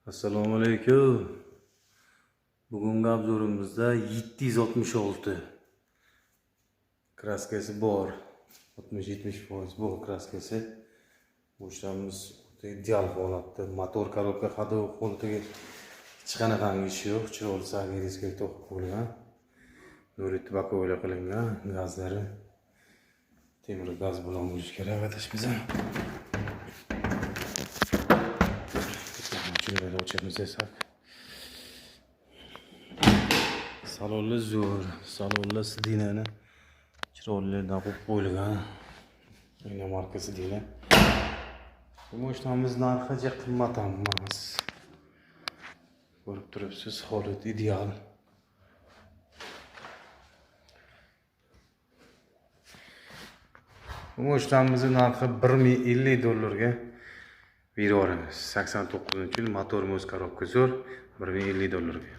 Assalomu alaykum. Bugungi obzorimizda 766 kraskasi bor. 60-70% bor kraskasi. Mashinamiz ideal holatda. Motor, korobka, ходовой holatiga hech qanaqangi ishi yo'q. Chiroyli sagiriska to'qib qo'yilgan. Nuriti bakovla qilingan, gazlari temir gaz bilan bo'lishi kerak adashmasam. Chiroyli ochamiz desak. Salonlar zo'r, salonlar sidinani chiroylilardan qo'yib qo'yilgan. Marka sidina. Bu mashinamiz narxi ja qimmat ham emas. Ko'rib turibsiz, holat ideal. Bu mashinamizning narxi 1050 dollarga berib yuboramiz. 89-yil motorimiz, korobka zo'r, 1050 dollarga.